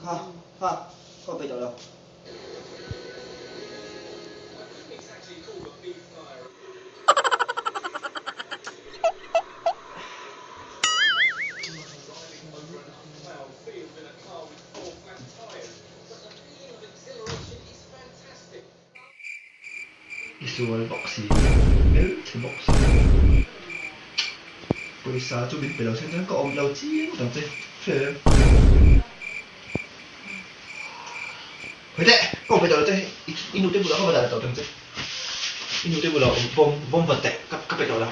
Ha ha ka peih tawh lo. I sual bawk si, hmelchhe bawk si. Pawisa chu min pe lo sen chuan ka awm lo chiang tak che hre em. Hawi teh, ka awm ve tawh lo che i nute bulah ka va dah leh tawh tang che. I nute bulah bawm bawm vat teh ka ka pe tawh lo.